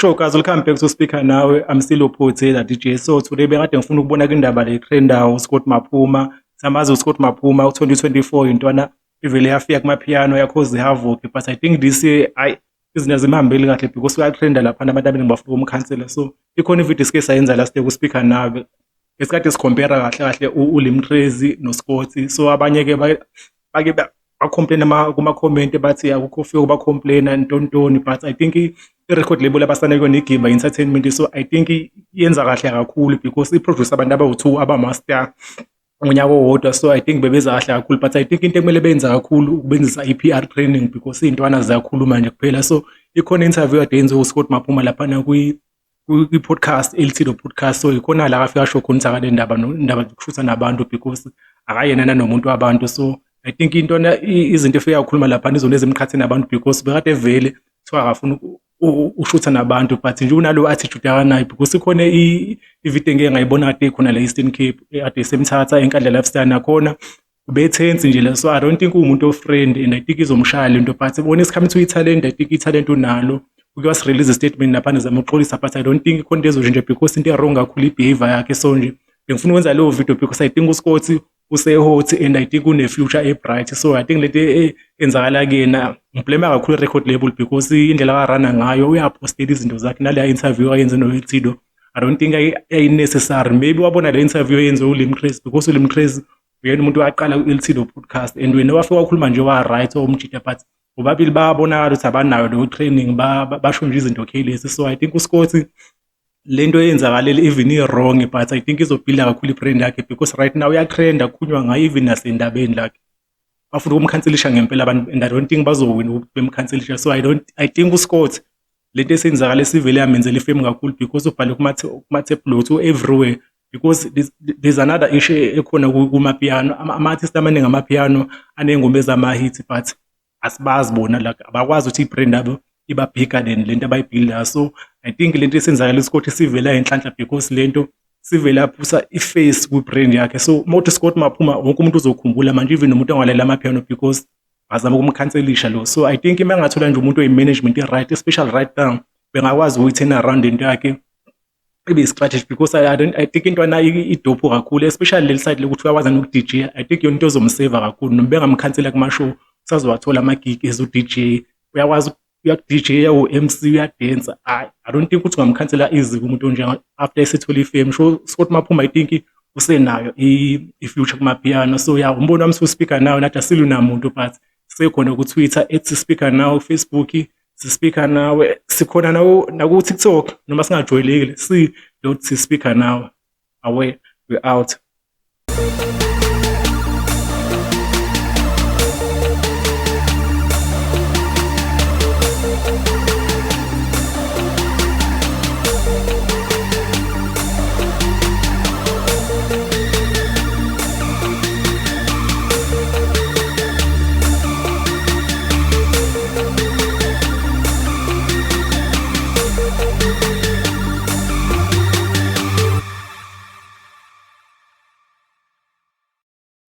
Sho guys, welcome back to Speaker Nawe. I'm still Uphuthi, DJ. So today bekade ngifuna ukubona indaba le trendayo, uScott Maphuma. Samazi uScott Maphuma u2024, intwana ivele yafika kumapiano, ya-cause havoc, but I think this year, ayi, izinto azimhambeli kahle because uyatrenda lapha, abantu abaningi bafuna ukumkhansela. So ikhona ivideo esike sayenza last year ku-Speaker Nawe esikade sicompare kahle kahle uLimtrazy noScott. So abanye ke bake bacomplain kuma-comment, bathi akukho fike bacomplaina ntontoni, but I think i-record label abasane kuyona, iGimba Entertainment, so I think yenza kahle kakhulu because i-produce abantu abawu-two abama-star ngonyaka owodwa. So I think bebeza kahle kakhulu, but I think into ekumele benza kakhulu ukubenzisa i-PR training because iy'ntwana ziyakhuluma nje kuphela. So ikhona i-interview kade yenziwe uScott Maphuma laphana kwi-podcast, Eltido Podcast. So ikhona la afika asho khona ukuthi akanendaba indaba zokushutha nabantu because akayena nanomuntu wabantu. So I think intona izinto efika yakhuluma laphana izona ezimqhathe nabantu because bekade vele kuthiwa akafuni ushutha nabantu, but nje unalo attitude akanayo because ikhona ivideo engike ngayibona kade ikhona la Eastern Cape, kade isemthatha eNkandla Lifestyle, nakhona ubethensi nje la. So I don't think uwumuntu o-friend and I think izomshaya lento, but when it's come to i-talent, I think i-talent unalo. Uke wasi-release statement laphana zama ukuxolisa, but I don't think ikhona into ezoshintsha because into e-wrong kakhulu i-behavior yakhe. So nje bengifuna ukwenza leyo video because I think uScott use-hot and I think une-future e-bright. So I think lento enzakala kuyena, ngiblame kakhulu i-record label because indlela akarana ngayo, uyapostela izinto zakhe, naleya interview ayenze no-Eltido, I don't think ayi-necessary. Maybe wabona le interview eyenziwe uLimtrazy because uLimtrazy uyena umuntu owaqala ku-Eltido Podcast and wena wafika wakhuluma nje wa-right omjida, but bobabili bayabonakala ukuthi abanayo leyo training, basho nje izinto careless. So I think uScott lento eyenzakalele, even i-wrong, but I think izobuilda kakhulu i-brand yakhe because right now uyatrenda, kukhulunywa ngayo even nasendabeni lakhe. Bafuna ukumkhanselisha ngempela abantu and I don't think bazowina ukuthi bemkhanselisha. So I don't I think uScott lento esenzakala esivele yamenzela ifame kakhulu because ubhale kuma-tabloids everywhere because there's another issue ekhona kumapiano. Ama-artist amaningi amapiano aney'ngoma ezama-hit, but asibazi bona, like abakwazi ukuthi i-brand yabo iba bigger than lento abayibuildayo. So I think lento esenzakala iScott sivela inhlanhla because lento sivele yaphusa i-face kwi-brand yakhe. So uma uthi Scott Maphuma, wonke umuntu uzokhumbula manje, even nomuntu ongalaleli amapiano because bazama ukumkhanselisha lo. So I think uma engathola nje umuntu oyi-management e-right, especially right now, bengakwazi ukuyi-turn around into yakhe ibe i-strategy because I don't I think intwana i-dope kakhulu, especially leli side lokuthi uyakwazi noku-DJ. I think iyona into ezomseva kakhulu. Noma bengamkhansela kuma-show, usazowathola ama-gig as u-DJ, uyakwazi, uyaku-DJ, uwu-MC, uyadansa. I don't think ukuthi ungamkhansela easy umuntu onjenga after esethole i-fame. So Scott Maphuma, I think usenayo i-future kumapiano. So yeah, umbono wami, siwu-Speaker Nawe, nathi asilwi namuntu, but sekhona ku-Twitter @Speaker Nawe, Facebook si-Speaker Nawe, sikhona naku-TikTok noma singajwayelekile, c.speaker nawe. Awe, we out.